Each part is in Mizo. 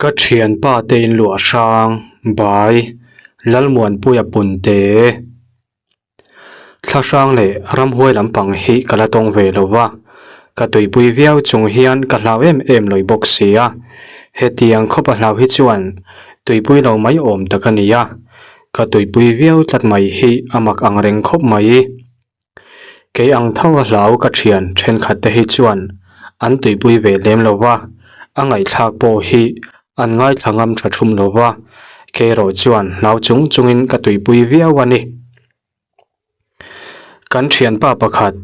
Ka thianpa te in luah hrang bai Lalmuanpuia punte thla hrang leh ramhuai lampang hi ka la tawng ve lo va, ka tuipui viau chung hian ka hlau em em lawih bawk si a, hetiang khawp a hlau hi chuan tuipui lo mai awm tak a ni a, ka tuipui viau tlat mai hi a mak ang reng khawp mai. Kei ang tho a hlau ka thian thenkhat te hi chuan an tuipui ve lem lo va, a ngaihthlak pawh hi an ngaithla ngam tha thum lo va, kei erawh chuan hlau chung chungin ka tuipui viau a ni. Kan thianpa pakhat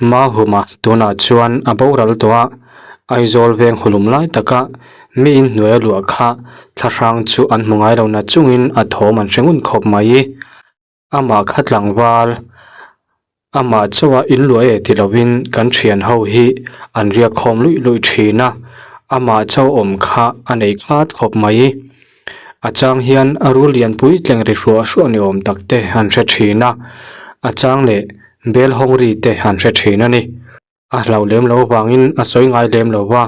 Mahuma tunah chuan a boral tawh a, Aizawl veng hulum lai taka mi inhnuai a luah kha thlahrang chu an hmu ngai lo na chungin a thawm an hre ngun khawp mai. Amah kha tlangval, amah chauha in luah e ti lovin kan thian ho hi an riak khawm luih luih thin a, amah chauh awm kha a nei khat khawp mai. A chang hian a rul lianpui tleng ri hruah hruah ni awm tak te an hre thin a, a chang leh bel hawng ri te an hre thin a ni. A hlauh lem lo avangin a sawi ngai lem lo va,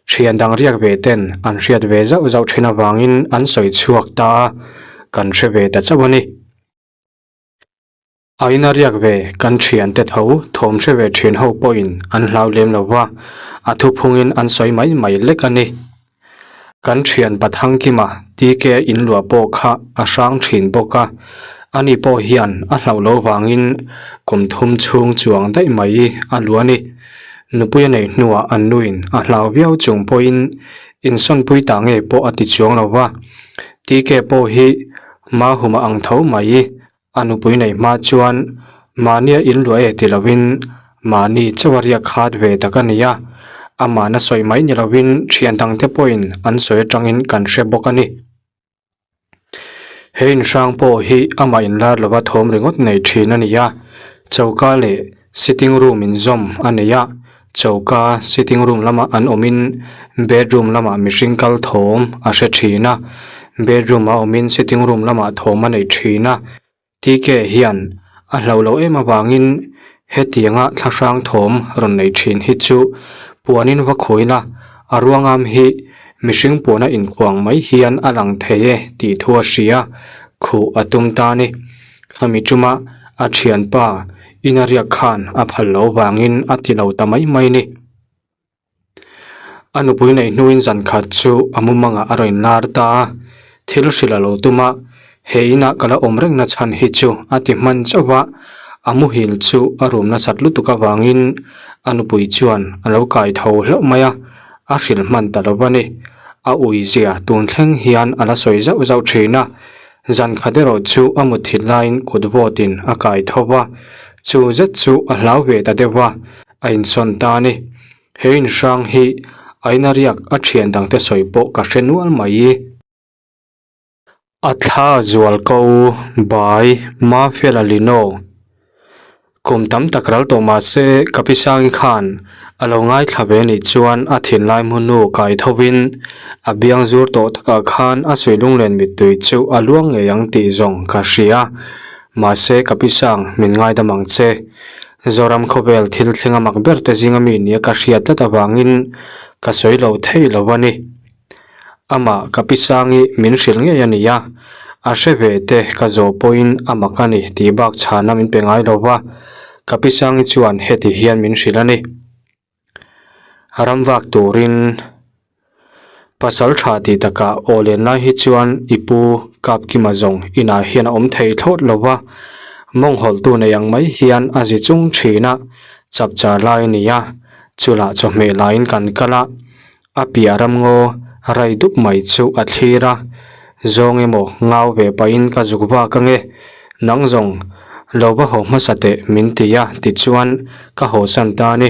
thian dang riak ve ten an hriat ve zauh zauh thin avangin an sawi chhuak ta a, kan hre ve ta chauh a ni. A ina riak ve kan thian te tho thawm hre ve thin ho pawhin an hlau lem lo va, a thuphungin an sawi mai mai lek a ni. Kan thian Pathangkima TK in luah pawh kha a hrang thin bawk a, ani pawh hian a hlauh loh vangin kum thum chhung chuang daih mai a luah a ni. Nupui a neih hnuah an nuin a hlau viau chung pawhin insawnpui ta nge pawh a ti chuang lo va, TK pawh hi Mahuma ang tho mai A nupui neih hma chuan mahnia in luah e ti lovin mahni chauh a riak khat ve tak a ni a, amahna sawi mai ni lovin thian dangte pawhin an sawi atangin kan hre bawk a ni. He inhrang pawh hi amah inlar lova thawm ringawt nei thin a ni a, choka leh sitting room inzawm a nei a, choka sitting room lama an awmin bedroom lamah mihring kal thawm a hre thin a, bedroom a awmin sitting room lamah thawm a nei thin a, TK hian a hlo lo em avangin hetianga thlahrang thawm rawn nei thin hi chu puanin va khawiin a, a ruangam hi mihring puana inkhuang mai hian a lang thei e tih thu a hria, khuh a tum ta a ni. Khami tuma a thianpa Ina riak khan a phal lo vangin a ti lo ta mai mai ni. A nupui neih hnuin zan khat chu a mumangah a rawn inlar ta a, thil hrilh a lo tum a, he inah ka la awm reng na chhan hi chu a ti hman chauh a, a muhil chu a rum nasat lutuk avangin a nupui chuan a lo kai tho hlauh mai a, a hrilh hman ta lo va ni. A uizia tun thleng hian a la sawi zauh zauh thin a, Zan khat erawh chu a mutthilh laiin kut vawtin a kai tho va, chu zet chu a hlau ve ta deuh va, a insawn ta a ni. He inhrang hi a ina riak a thian dangte sawi pawh ka hre nual mai. A thla zual ko bai Mafia Lino. Kum tam tak ral tawh mah se ka pi Sangi khan a lo ngaithla ve nih chuan a thinlai hmunu kai thovin a biang zur tawh takah khan a suih lunglen mittui chu a luang ngei ang tih zawng ka hria. Mahse ka pi Sang min ngaidam ang che. Zoram khawvel thil thleng a mak ber te zinga mi nia ka hriat tlat avangin ka sawi lo thei lo a ni. Amah ka pi Sangi min hrilh ngei a ni a, a hre ve te ka zawh pawhin a mak a ni tih bak chhana min pe ngai lo va, ka pi Sangi chuan heti hian min hrilh a ni. Ram vak turin pasal tha tih takah aw len lai hi chuan i pu Kapkima zawng inah hian a awm thei thlawt lo va, mawnghawlhtu nei ang mai hian a zi chung thin a, chapchar lai a ni a, chulah chawhmeh laiin kan kal a, A piah ramngaw rai dup mai chu a thlir a, Zawng emaw ngau ve pahin ka zuk vak ange, nang zawng lo va haw hmasa teh min ti a tichuan ka hawsan ta a ni.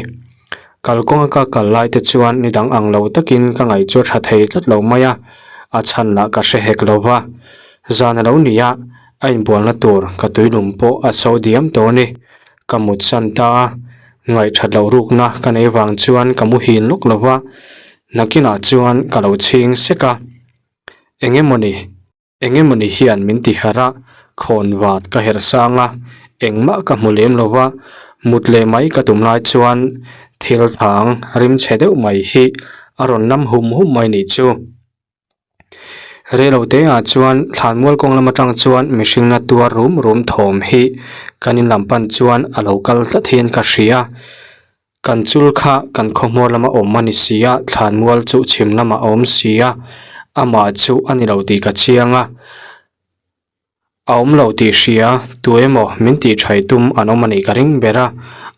Kalkawnga ka kal lai te chuan ni dang ang lo takin ka ngaih chu a tha thei tlat lo mai a, a chhan lah ka hre hek lo va. Zan a lo ni a, a inbualna tur ka tuilum pawh a so diam tawh a ni. Ka mut san ta a, ngaihthat loh rukna ka nei vang chuan ka muhil lawk lo va, nakinah chuan ka lo chhing sek a. Eng emawni, eng emawni hian min ti harh a, khawn vat ka herh sang a, engmah ka hmu lem lo va, mut leh mai ka tum lai chuan thil thang rim chhe deuh mai hi a rawn nam hum hum mai nih chu. Reilote ah chuan thlanmual kawng lam atang chuan mihring na tuar rum rum thawm hi kan in lam pan chuan a lo kal tlat hian ka hria. Kan chul kha kan khawhmuar lama awm a ni si a, thlanmual chu chhim lamah a awm si a, amah chu a ni lo tih ka chiang a. A awm lo tih hria, tu emaw min tih thaih tum an awm a nih ka ring ber a,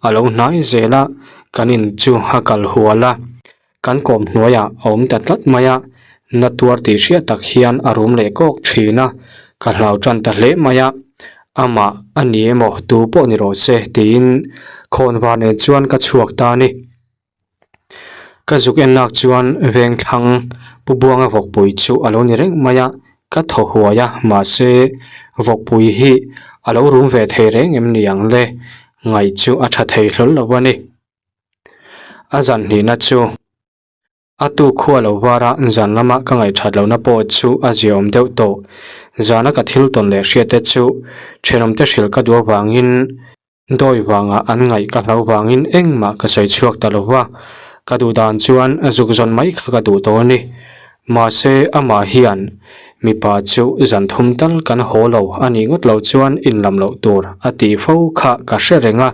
a lo hnai zel a, kan in chu a kal hual a, kan kawm hnuaiah a awm ta tlat mai a, na tuar tih hriat tak hian a rum leh kawk thin a, ka hlau tan ta hle mai a, amah a ni emaw tu pawh ni rawh se tiin khawnvar nen chuan ka chhuak ta a ni. Ka zuk en lak chuan vengthlang Pu Buanga vawkpui chu a lo ni reng mai a, ka thaw huai a, mahse vawkpui hi a lo rum ve thei reng em ni ang le, ngaih chu a tha thei hlawl lo a ni. A zan hnihna chu a tu khua lo var a, zan lama ka ngaihthat lohna pawh chu a ziaawm deuh tawh. Zana ka thil tawn leh hriat te chu thenawmte hrilh ka duh avangin Dawi vangah an ngaih ka hlau vangin engmah ka sawi chhuak ta lo va, ka duh dan chuan zuk zawn mai kha ka duh tawh a ni. Mahse, amah hian mipa chu zan thum tal kan haw lo a nih ngawt loh chuan inlam loh tur a tih fo kha ka hre reng a,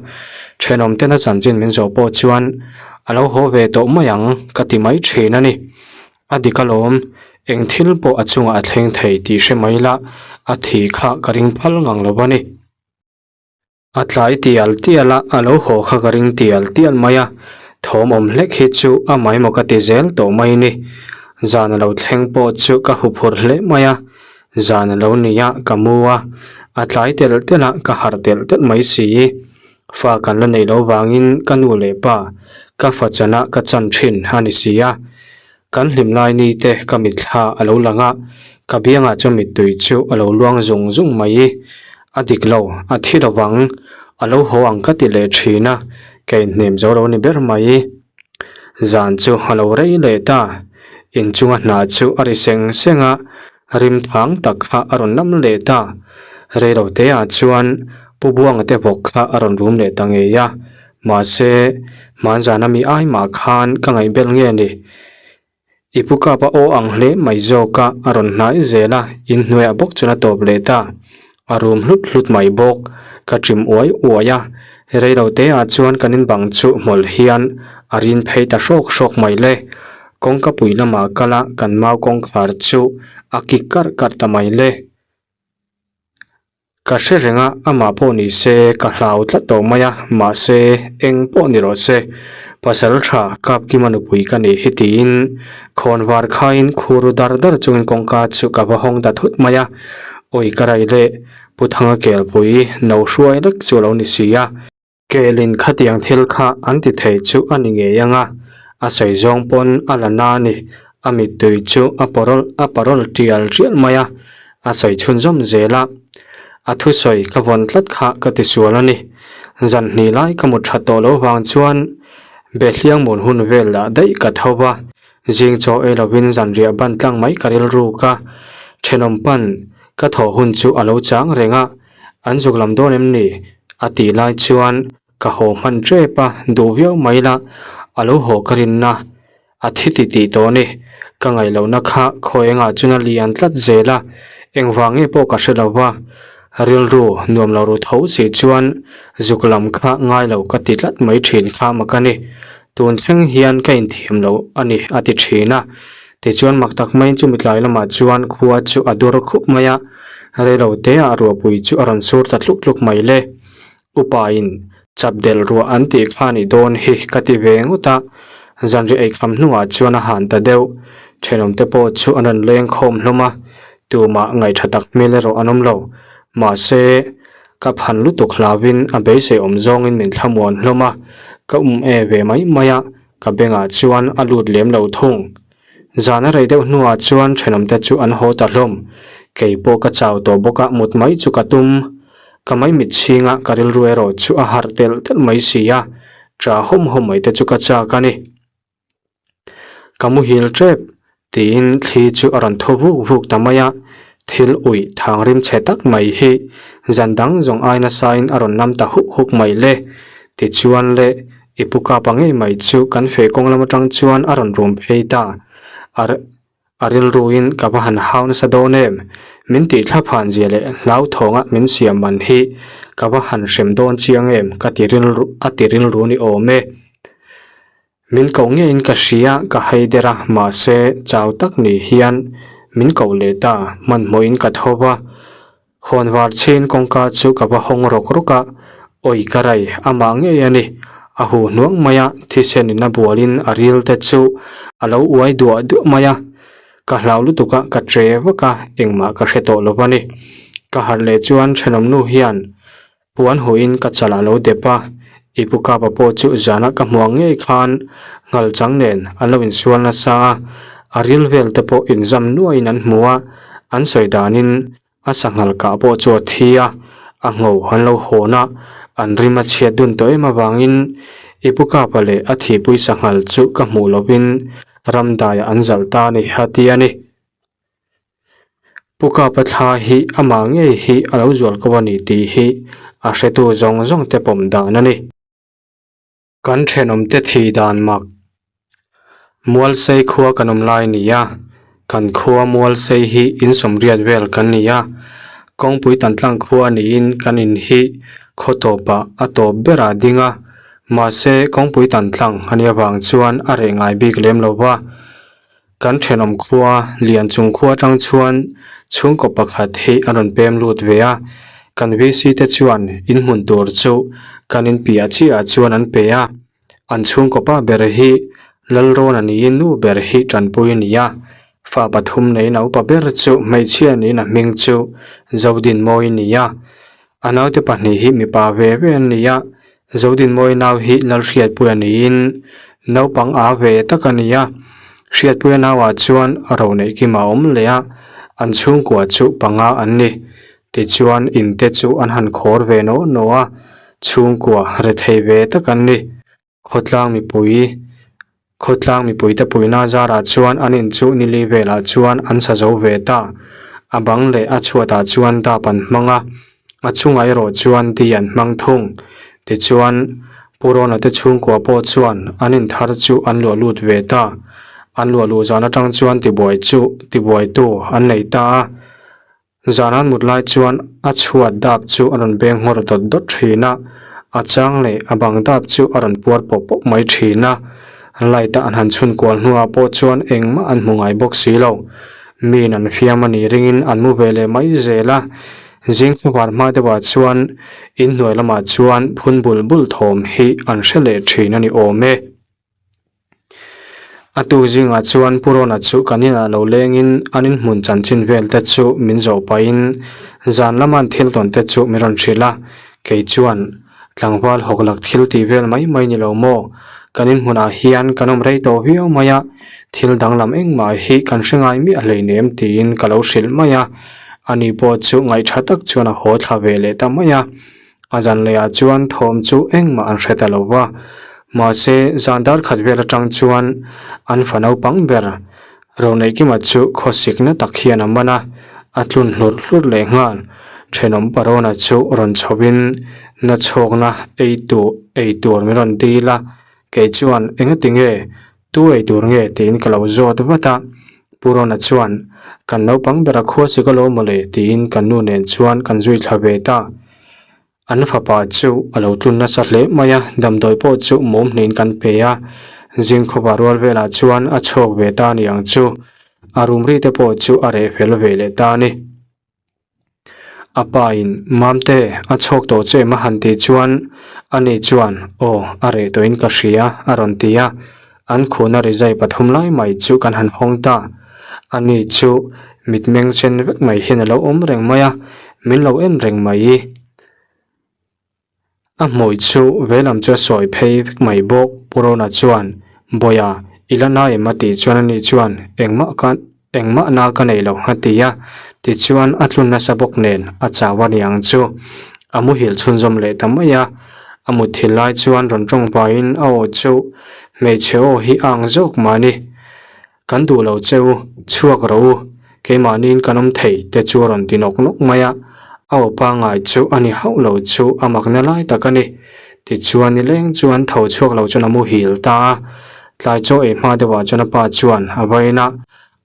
thenawm tena chanchin min zawh pawh chuan a lo haw ve tawh mai ang ka ti mai thin a ni. A dik alawm, eng thil pawh a chungah a thleng thei tih hre mai la, a thi kha ka ring phal ngang lo a ni. A tlai tial tial a, a lo haw kha ka ring tial tial mai a, thawm awm hlek hi chu a mai maw ka ti zel tawh mai ni. Zan a lo thleng pawh chu ka huphurh hle mai a, zan a lo ni a, ka mu a, a tlai telh telh a, ka harh telh telh mai si. Fa kan la neih loh vangin ka nu leh pa ka fa chana ka chan thin a ni si a. Kan hlim lai ni te ka mitthla a lo lang a, ka biangah chuan mittui chu a lo luang zung zung mai. A dik lo, a thi lo vang, a lo haw ang ka ti leh thin a, ka inhnem zo lo ni ber mai. Zan chu a lo rei leh ta, inchunga hna chu a ri seng seng a, rim thang tak kha a rawn lam leh ta. Reiloteah chuan Pu Buanga te bawk kha a rawn rum leh ta ngei a. Mahse, hmanzana mi ai mah khan ka ngaihbel nge ni? I pu kap a aw ang hle mai zawk a, a rawn hnai zel a, inhnuaiah bawk chuan a tawp leh ta. A rum hlut hlut mai bawk. Ka ṭim uai uai a, reilo te ah chuan kan inbang chu hmawlh hian a rin phei ta hrawk hrawk mai le. Kawngka pui lamah kal a, kan mau kawngkhar chu a kik karh karh ta mai le. Ka hre reng a, amah pawh ni se ka hlau tlat tawh mai a, mahse eng pawh ni rawh se, pasal tha Kapkima nupui ka nih hi tiin khawnvar khaiin khur dar dar chungin kawngka chu ka va hawng ta thut mai a, awi ka rai leh Pu Thanga Kelpui no hruai lek chu a lo ni si a. Kelin khatiang thil kha an ti thei chu a ni ngei ang a, a sawi zawng pawn a la na a ni. A mittui chu a parawl a parawl tial tial mai a, a sawi chhunzawm zel a. A thusawi ka vawn tlat kha ka ti sual a ni. Zan hnih lai ka mut that tawh loh vang chuan Behliangmun hun vel lah daih ka tho va, zing chaw ei lovin zanriah ban tlang mai ka rilruk a, thenawm pan ka thawh hun chu a lo chang reng a. An zuk lam dawn em ni? A tih lai chuan ka haw hman tep a, duh viau mai la, a lo haw ka rinna a thi ti tih tawh a ni. Ka ngaih lohna kha khawi engah chuan a lian tlat zel a, engvang nge pawh ka hre lo va, rilru nuam lo ru tho si chuan zuk lam kha ngai lo ka ti tlat mai thin kha mak a ni. Tun thleng hian ka inthiam lo a ni a ti thin a. Tichuan mak tak maiin chumi tlai lamah chuan khua chu a dur khup mai a, reilo teah ruahpui chu a rawn sur ta tluk tluk mai le. Upa in chap del ruah an tih kha nih dawn hi ka ti ve ngawt a, zanriah eikham hnungah chuan a han ta deuh. Thenawmte pawh chu an rawn leng khawm hlawm a, tumah ngaihṭha tak hmel erawh an awm lo. Mahse, ka phan lutuk hlauhin a beisei awm zawngin min thlamuan hlawm a, ka um e ve mai mai a. Ka bengah chuan a lut lem lo thung. Zan a rei deuh hnuah chuan thenawmte chu an haw ta hlawm. Kei pawh ka chau tawh bawk a, mut mai chu ka tum. Ka maimit chhinga ka rilru erawh chu a harh telh telh mai si a, ṭah hawm hawm mai te chu ka chak a ni. Ka muhil ṭep. Tiin thli chu a rawn thaw vuk vuk ta mai a, thil uih thang rim chhe tak mai hi zan dang zawng ai nasain a rawn lam ta huk huk mai le. Tichuan le, i pu kapa ngei mai chu kan feh kawng lam atang chuan a rawn rum phei ta. A. A rilruin ka va han hau nasa dawn em? Min tih thlaphan zia leh hlauthawnga min siam man hi ka va han hrem dawn chiang em ka ti rilru a ti rilru ni awm e. Min koh ngeiin ka hria ka hai der a, mahse chau tak ni hian min koh leh ta, hmanhmawhin ka tho va. Khawnvar chhin kawngka chu ka va hawng rawk rawk a, awi ka rai, amah ngei a ni. A huh hnuang mai a, thisen in a bualin a ril te chu a lo uai duah duah mai a. Ka hlau lutuk a, ka tre vak a, engmah ka hre tawh lo a ni. Ka harh leh chuan thenawm nu hian Puan huin ka chal a lo dep a, i pu kapa pawh chu zana ka hmuang ngei khan nghal chang nen an lo insual nasa a, a ril vel te pawh inzam nuaiin an hmu a, an sawi danin a sanghal kah pawh chu a thi a, a ngho an lo hawn a, an rim a chhiat dun tawh em avangin i pu kapa leh a thihpui sanghal chu ka hmuh lovin ramdaiah an zalh ta a ni a ti a ni. Pu Kapa thla hi amah ngei hi a lo zual ko a ni tih hi a hretu zawng zawng te pawm dan a ni. Kan thenawmte thih dan mak. Mualsei khua kan awm lai ni a, kan khua Mualsei hi insawmriat vel kan ni a, kawngpui tan tlang khua niin kan in hi khaw tawpah a tawp berah a ding a, mahse kawngpui tan tlang a nih avang chuan a reh ngai bik lem lo va. Kan thenawm khua, Lianchung khua atang chuan chhungkaw pakhat hi a rawn pem lut ve a, kan VC te chuan in hmun tur chu kan in piah chiah ah chuan an pe a, an chhungkaw pa ber hi Lalrawn a niin nu ber hi tanpui a ni a, fa pathum neiin a upa ber chu hmeichhia niin a hming chu Zodinmawi a ni a, a naute pahnih hi mipa ve ve an ni a, Zodinmawi nau hi Lalhriatpuia niin naupang a ve tak a ni a, Hriatpuia nauah chuan ro neih kim a awm leh a, an chhungkua chu panga an ni. Tichuan in te chu an han khawr ve naw naw a, chhungkua rethei ve tak an ni. Khawtlang mipui Khawtlang mipuite puina zarah chuan an in chu nili velah chuan an sa zo ve ta. A bang leh a chhuatah chuan dap an hmang a, a chungah erawh chuan di an hmang thung. Tichuan, Pu Rona te chhungkua pawh chuan an in thar chu an luah lut ve ta. An luah luh zan atang chuan tibuai chu tibuaitu an nei ta a. Zan an mut lai chuan a chhuat dap chu a rawn beng nghawr dawt dawt thin a, a chang leh a bang dap chu a rawn puar pawp pawp mai thin a. Light a an han chhun kual hnuah pawh chuan engmah an hmu ngai bawk si lo. Miin an fiam a nih ringin an mu ve leh mai zel a. Zing khawvar hma deuhah chuan inhnuai lamah chuan phun bul bul thawm hi an hre leh thin a ni awm e. A tu zingah chuan Pu Rona chu kan inah lo lengin an inhmun chanchin vel te chu min zawh pahin zan lama an thil tawn te chu min rawn hrilh a, kei chuan tlangval hawk lak thil tih vel mai mai ni lo maw? Kan inhmunah hian kan awm rei tawh viau mai a, thil danglam engmah hi kan hre ngai miah hleinem tiin ka lo hrilh mai a, ani pawh chu ngaihṭha tak chuan a haw thla ve leh ta mai a. A zan lehah chuan thawm chu engmah an hre ta lo va, mahse zan dar khat vel atang chuan an fa naupang ber Roneihkima chu khawsikna tak hian a man a, a tlun hlurh hlurh leh nghal. Thenawm Parona chu rawn chhovin nachhawkna ei tur ei tur min rawn dil a, kei chuan engati nge Tu ei tur nge tiin ka lo zawt vat a, Pu Rona chuan, Kan naupang bera khua si ka lo mawle tiin kan nu nen chuan kan zui thla ve ta. An fapa chu a lo tlun nasa hle mai a, damdawi pawh chu mawm hnein kan pe a, zingkhawpa rual velah chuan a chhuak ve ta ni ang chu, a rumri te pawh chu a reh fel ve leh ta a ni. A pa in, Mamte, a chhawk tawh che em a han tih chuan ani chuan, Aw, a reh tawhin ka hria, a rawn ti a. An khuhna rizai pathum lai mai chu kan han hawng ta. Ani chu mitmeng sen vek mai hian a lo awm reng mai a, min lo en reng mai. A hmui chu veilam chu a sawi phei vek mai bawk. Pu Rona chuan, Bawiha, i la na em? a tih chuan ani chuan, Engmah ka, engmah na ka nei lo, a ti a. Tichuan a tlun nasa bawk nen a chau a ni ang chu. A muhil chhunzawm leh ta mai a. A mutthil lai chuan rawn tawng pahin a aw chu hmeichhe aw hi a ang zawk mah ni. Kan duh lo che u, chhuak rawh u, keimahniin kan awm thei te chu a rawn ti nawk nawk mai a, a aw pangngai chu a ni hauh lo chu a makna lai tak a ni. Tichuan nileng chuan tho chhuak lo chuan a muhil ta a, tlai chaw ei hma deuhah chuan a pa chuan a vain a.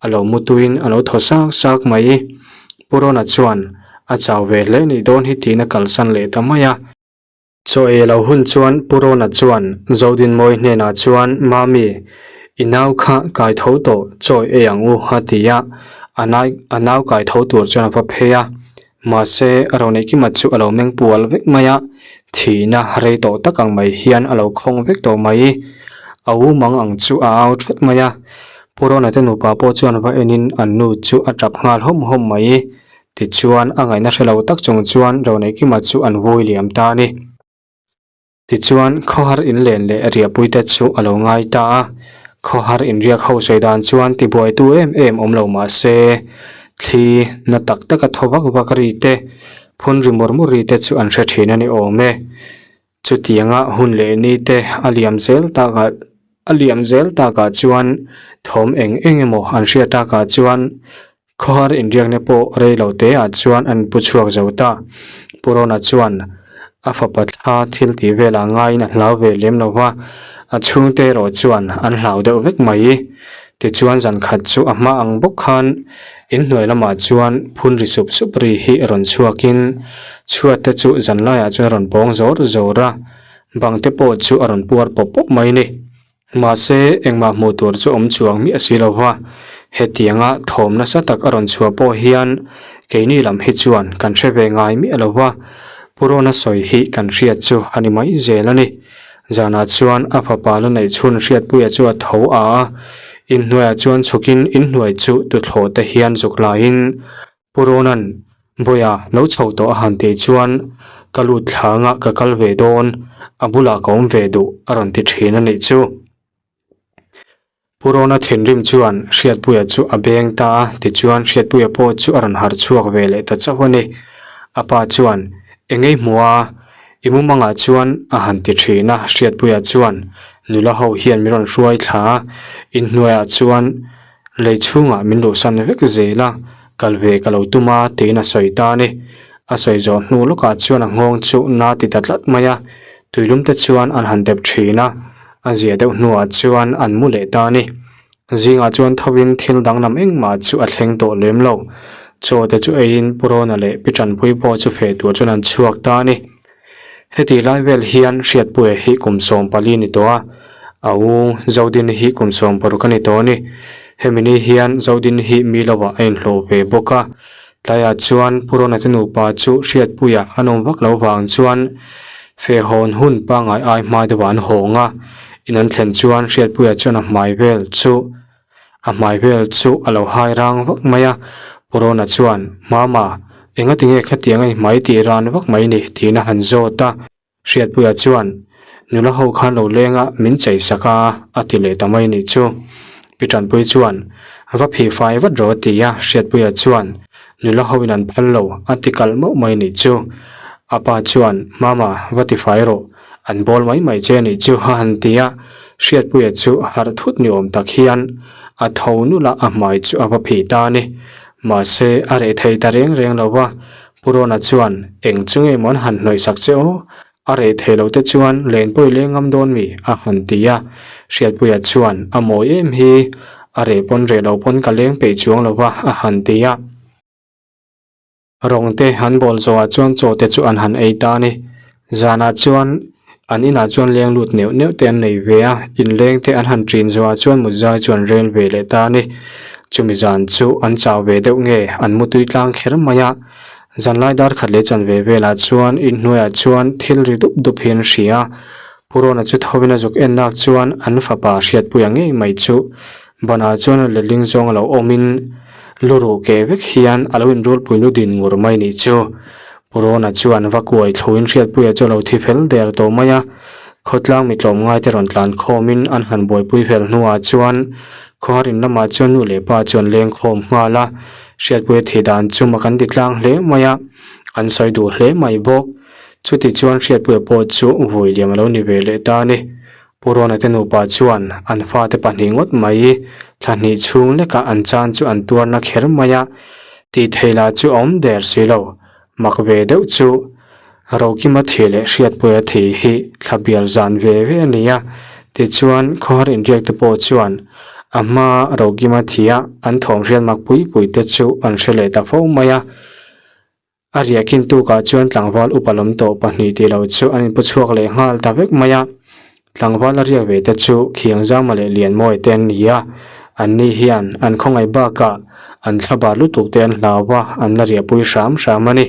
A lo mutuiin a lo thaw sak sak mai. Pu Rona chuan a chau ve hle nih dawn hi tiin a kalsan leh ta mai a. Chaw ei lo hun chuan Pu Rona chuan Zodinmawi hnenah chuan Mami, i nau kha kai tho tawh chaw ei ang u a ti a, a nai a nau kai tho tur chuan a va phei a. Mahse, Roneihkima chu a lo meng pual vek mai a, thihna rei tawh tak ang mai hian a lo khawng vek tawh mai. A u mang ang chu a au thut mai a, Pu Rona te nupa pawh chuan va enin an nu chu a tap nghal hawm hawm mai. Tichuan, a ngaihna hre lo tak chung chuan Roneihkima chu an vui liam ta a ni. Tichuan, khawhar inlen leh riahpuite chu a lo ngai ta a. Khawhar inriak ho sawi dan chuan tibuaitu em em awm lo mah se, thli na tak taka thaw vak vak ri te, phun ri mur mur ri te chu an hre thin a ni awm e. Chutianga hun leh ni te a liam zel takah a liam zel takah chuan thawm eng eng emaw an hriat takah chuan Khawhar inriakna pawh rei lo te ah chuan an pu chhuak zo ta. Pu Rona chuan a fapa thla thil tih velah ngaiin a hlau ve lem lo va, a chhungte erawh chuan an hlau deuh vek mai. Tichuan zan khat chu a hma ang bawk khan inhnuai lamah chuan phun ri sup sup ri hi rawn chhuakin chhuat te chu zan laiah chuan a rawn pawng zawr zawr a, bang te pawh chu a rawn puar pawp pawp mai a ni. Mahse, engmah hmuh tur chu awm chuang miah si lo va, hetianga thawm nasa tak a rawn chhuah pawh hian keini lam hi chuan kan hre ve ngai miah lo va, Pu Rona sawi hi kan hriat chu a ni mai zel a ni. Zanah chuan a fapa la neih chhun Hriatpuia chu a tho a a, inhnuaiah chuan chhukin inhnuai chu tuthlawh te hian zuk laiin Pu Ronan, Bawiha, lo chho tawh a han tih chuan ka lut thlangah ka kal ve dawn, a bulah ka awm ve duh a rawn ti thin a nih chu. Pu Rona thinrim chuan Hriatpuia chu a beng ta a, tichuan Hriatpuia pawh chu a rawn harh chhuak ve leh ta chauh a ni. A pa chuan, Engei hmu a, i mumangah chuan a han ti thin a, Hriatpuia chuan, Nula ho hian min rawn hruai thla a, inhnuaiah chuan Lei chhungah min luhsan vek zel a, kal ve ka lo tum a tiin a sawi ta a ni. A sawi zawh hnu lawkah chuan a nghawng chu na ti ta tlat mai a, tuilum te chuan an han dep thin a, a zia deuh hnuah chuan an mu leh ta a ni. Zingah chuan thovin thil danglam engmah chu a thleng tawh lem lo. Chaw te chu eiin Pu Rona leh Pi Tanpui pawh chu feh tur chuan an chhuak ta a ni. Heti lai vel hian Hriatpuia hi kum 14 ni tawh a, a u Zodin hi kum 16 a ni tawh a ni. Hemi ni hian Zodin hi mi lovah a inhlawh ve bawk a, tlaiah chuan Pu Ronate nupa chu Hriatpuia an awm vak lo vang chuan fehhawn hun pangngai ai hma deuhah an hawng a, in an thlen chuan Hriatpuia chuan a hmai vel chu A hmai vel chu a lo hai rang vak mai a, Pu Rona chuan, Mama, engati nge khatiang a i hmai tih ran vak mai ni? tiin a han zawt a. Hriatpuia chuan, Nula ho khan lo leng a, min chei sak a, a ti leh ta mai nih chu. Pi Tanpui chuan, Va phih fai vat rawh a ti a, Hriatpuia chuan, Nula ho in an phal lo, a ti kalh mauh mai nih chu. A pa chuan, Mama, va ti fai rawh. An bawl mai mai che anih chu a han ti a, Hriatpuia chu harh thut ni awm tak hian a tho nulh a, a hmai chu a va phih ta a ni. Mahse, a reh thei ta reng reng lo va, Pu Rona chuan, Eng chu nge maw an han hnawih sak che aw? A reh thei lo te chuan len pawi leng ngam dawn mi? a han ti a. Hriatpuia chuan, A mawi em hi, a reh pawn reh lo pawn ka leng peih chuang lo va, a han ti a. Rawng te an bawl zawhah chuan chaw te chu an han ei ta a ni. Zanah chuan an inah chuan leng lut neuh neuh te an nei ve a, inleng te an han ṭin zawhah chuan mutzai chu an rel ve leh ta a ni. Chumi zan chu an chau ve deuh nge an mutui tlang kher mai a. Zanlai dar khat leh chanve velah chuan inhnuaiah chuan thil ri dup dup hi an hria a. Pu Rona chu thovin a zuk en lak chuan an fapa hriatpuia ngei mai chu Banah chuan a letling zawng a lo awmin lu ruh keh vek hian a lo inrulpui lu din ngur mai nih chu. Pu Rona chuan va kuai thluin Hriatpuia chu a lo thi fel der tawh mai a. Khawtlang mi tlawmngai te rawn tlan khawmin an han buaipui fel hnuah chuan khawhar in lamah chuan nu leh pa chu an leng khawm nghal a. Hriatpuia thih dan chu mak an ti tlang hle mai a, an sawi duh hle mai bawk. Chuti chuan Hriatpuia pawh chu vui liam a lo ni ve leh ta a ni. Pu Rona te nupa chuan an fate pahnih ngawt mai thla hnih chhung lekah an chan chu an tuarna kher mai a, tih theih lah chu a awm der si lo. Mak ve deuh chu Rokima thih leh Hriatpuia thih hi thla bial zan ve ve a ni a, tichuan khawhar inriak te pawh chuan. A hma Rokima thia an thawm hriat mak pui pui te chu an hre leh ta fo mai a. A riahkhin tukah chuan tlangval upa lawm tawh pahnih tih lo chu an inpu chhuak leh nghal ta vek mai a. Tlangval a riak ve te chu Khiangzama leh Lianmawi te an ni a, anni hian an khawngaih bakah an thlabar lutuk te an hlau a, an la riahpui hram hram a ni.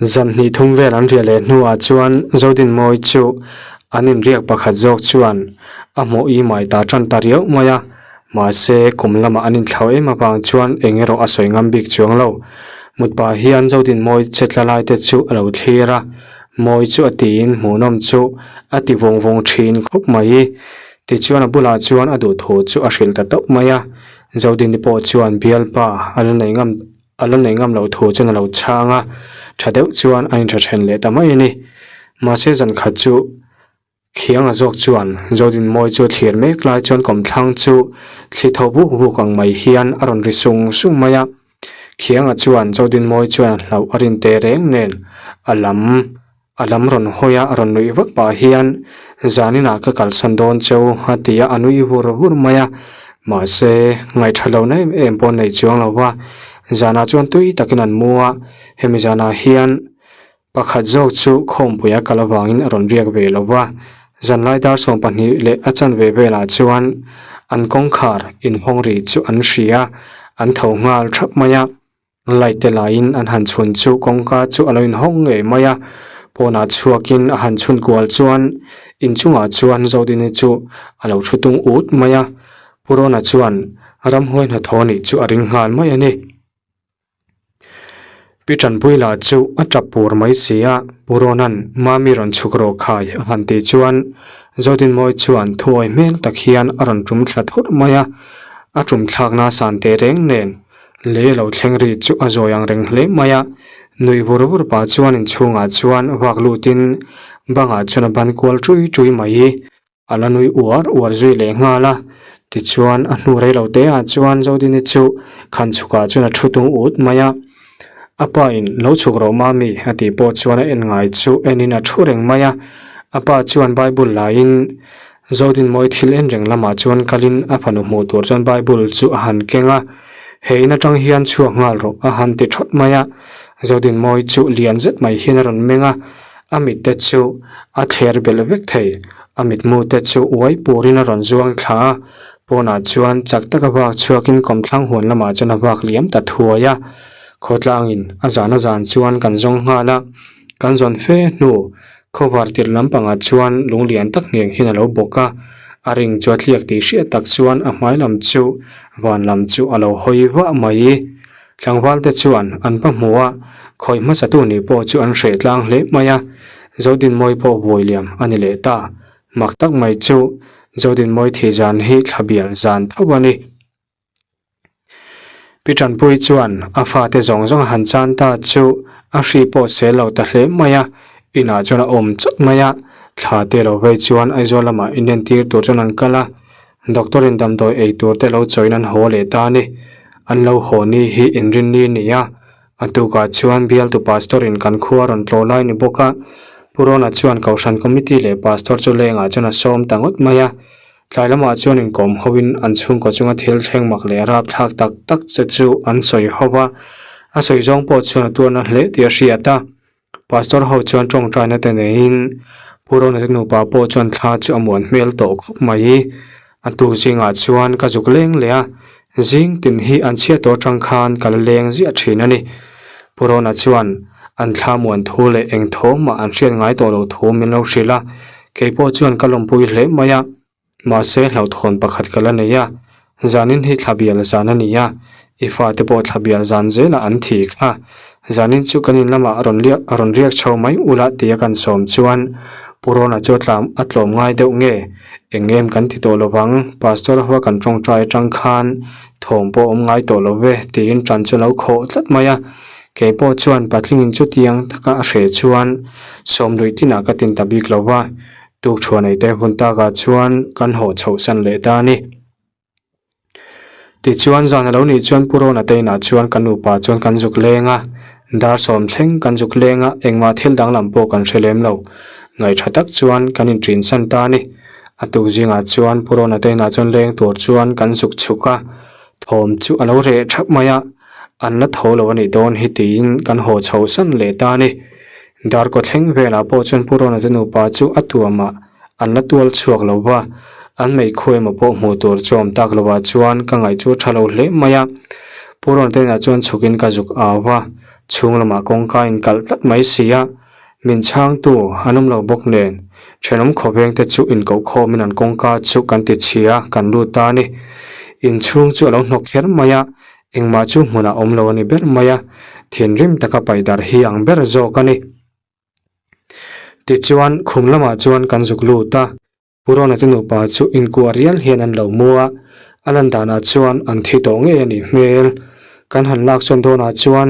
Zan hnih thum vel an riah leh hnuah chuan Zodinmawi chu an inriak pakhat zawk chuan a hmuh i mai ta tan ta riau mai a, mahse kum lamah an inthlau em avang chuan eng erawh a sawi ngam bik chuang lo. Mutpa hian Zodinmawi che tla lai te chu a lo thlir a, mawi chu a tiin hmuhnawm chu a ti vawng vawng thin khawp mai. Tichuan a bulah chuan a duhthu chu a hrilh ta tawp mai a, Zodini pawh chuan bialpa a la nei ngam A la nei ngam loh thu chuan a lo chhang a, tha deuh chuan a inhre then leh ta mai a ni. Mahse zan khat chu Khianga zawk chuan Zodinmawi chu a thlir mek lai chuan kawmthlang chu thli tho vuk vuk ang mai hian a rawn ri sung sung mai a. Khianga chuan Zodinmawi chuan hlauh a rin teh reng nen a lam A lam rawn hawi a, a rawn nuih vak pah hian, Zaninah ka kalsan dawn cheu a ti a, a nui vur vur mai a. Mahse, ngaihṭha lohna em em pawh nei chuang lo va, zanah chuan tui takin an mu a, hemi zanah hian pakhat zawk chu khawmpui a kal avangin a rawn riak ve lo va. Zanlai dar 12 leh a chanve velah chuan an kawngkhar inhawng ri chu an hria, an tho nghal ṭhap mai a. Light te laiin an han chhun chu kawngka chu a lo inhawng ngei mai a, pawnah chhuakin a han chhun kual chuan inchungah chuan Zodini chu a lo thu tung ut mai a, Pu Rona chuan ramhuai hnathawh nih chu a ring nghal mai a ni. Pi Tanpui lah chu a tap pur mai si a, Pu Rona'n Mami rawn chhuk rawh khai a han tih chuan Zodinmawi chuan thuawi hmel tak hian a rawn tum thla thawrh mai a, a tum thlakna san teh reng nen Lei a lo thleng ri chu a zawi ang reng hle mai a, nuih vur vur pah chuan inchhungah chuan vak lutin bangah chuan a ban kual ṭui ṭui mai. A la nui uar uar zui leh nghal a, tichuan a hnu rei lo te ah chuan Zodini chu khan chhukah chuan a ṭhu tung ut mai a. A pa in lo chhuk rawh mami a tih pawh chuan a en ngai chu enin a ṭhu reng mai a, a pa chuan Bible laiin Zodinmawi thil en reng lamah chuan kalin a fanu hmuh tur chuan Bible chu a han keng a, He in atang hian chhuak nghal rawh a han ti thawt mai a. Zodinmawi chu lian zet mai hian a rawn meng a, a mit te chu a thler belh vek thei. A mitmu te chu uai purin a rawn zuang thla a, pawnah chuan chak taka vak chhuakin kawmthlang huan lamah chuan a vak liam ta thuai a. Khawtlangin a zan a zan chuan kan zawng nghal a, kan zawn fe hnu Khawvar tirh lampangah chuan lung lian tak hniang hian a lo bawk a, a ring chu a tliak tih hriat tak chuan a hmai lam chu van lam chu a lo hawi vah mai. Tlangval te chuan an va hmu a, khawi hmasatu nih pawh chu an hreh tlang hle mai a, Zodinmawi pawh vawi liam a ni leh ta. Mak tak mai chu Zodinmawi thih zan hi thla bial zan tho a ni. Pi Tanpui chuan a fate zawng zawng a han chan ta chu a hri pawh sel lo ta hle mai a, inah chuan a awm chawt mai a, thla te lo vei chuan Aizawl lamah inentir tur chuan an kal a, doctor in damdawi ei tur te lo chawiin an haw leh ta a ni. An lo haw ni hi inrinni a ni a, a tukah chuan bialtu pastor in kan khua rawn tlawh lai ni bawk a, Pu Rona chuan Kohhran committee leh pastor chu lengah chuan a sawm ta ngawt mai a. Tlai lamah chuan inkawm hoin an chhungkaw chunga thil thleng mak leh rapthlak tak tak che chu an sawi ho va, a sawi zawng pawh chuan a tuarna hle tih a hriat a. Pastor ho chuan tawngtaina te neiin Pu Ronate nupa pawh chuan thla chu a muan hmel tawh khawp mai. A tuk zingah chuan ka zuk leng leh a, zing tin hi an chhiat tawh atang khan ka la leng ziah thin a ni. Pu Rona chuan an thla muan thu leh eng tho mah an hriat ngai tawh loh thu min lo hrilh a, Kei pawh chuan ka lawmpui hle mai a, mahse hlauhthawn pakhat ka la nei a, zanin hi thla bial zan a ni a, i fate pawh thla bial zan zelah an thi kha, zanin chu kan in lamah rawn liak rawn riak chho mai ula tia kan sawm chuan Pu Rona chu a tlam a tlawm ngai deuh nge, eng em kan ti tawh lovang, Pastor hoa kan tawngtai atang khan thawm pawh awm ngai tawh lo ve tiin tan chu a lo khawh tlat mai a. Kei pawh chuan patlingin chutiang taka a hreh chuan sawmluih tinah ka tin ta bik lo va, tukṭhuan ei te hun takah chuan kan haw chhohsan leh ta a ni. Tichuan zan a lo nih chuan Pu Rona te inah chuan ka nupa chuan kan zuk leng a, dar sawm thleng kan zuk leng a, engmah thil danglam pawh kan hre lem lo. Ngaihṭha tak chuan kan inṭinsan ta a ni. A tuk zingah chuan Pu Rawna te inah chuan leng tur chuan kan zuk chhuk a, thawm chu a lo reh thap mai a, an la tho lo a nih dawn hi tiin kan haw chho san leh ta a ni. Darkaw thleng velah pawh chuan Pu Rawna te nupa chu a tuamah an la tual chhuak lo va, an meikhu emaw pawh hmuh tur chu awm tak lovah chuan ka ngaih chu a tha lo hle mai a. Pu Rawna te inah chuan chhukin ka zuk au va, chhung lamah kawngka a inkalh tlat mai si a. Min chhangtu an awm lo bawk nen, thenawm khawveng te chu inkoh khawmin an kawngka chu kan ti chhia kan lut ta a ni. Inchhung chu a lo hnawk kher mai a, engmah chu hmunah awm lo a ni ber mai a, thinrim taka paih darh hi ang ber zawk a ni. Tichuan, khum lamah chuan kan zuk lut a. Pu Rawna te nupa chu inkuah rial hian an lo mu a, a lan danah chuan an thi tawh ngei a nih hmel. Kan han lak sawn dawnah chuan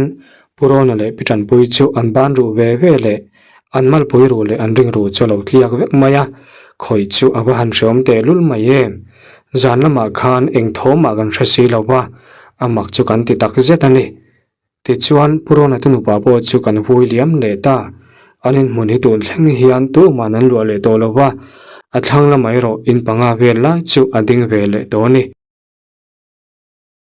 Pu Rawna leh Pi Tanpui chu an ban ruh ve ve leh an malpui ruh leh an ring ruh chu a lo tliak vek mai a, khawih chu a va han hreawm tehlul mai em. Zan lamah khan eng thawmah kan hre si lo va, a mak chu kan ti tak zet a ni. Tichuan, Pu Rawna te nupa pawh chu kan vui liam leh ta. An inhmun hi tun thleng hian tuman an luah leh tawh lo va, a thlang lamah erawh in panga vel lai chu a ding ve leh tawh a ni.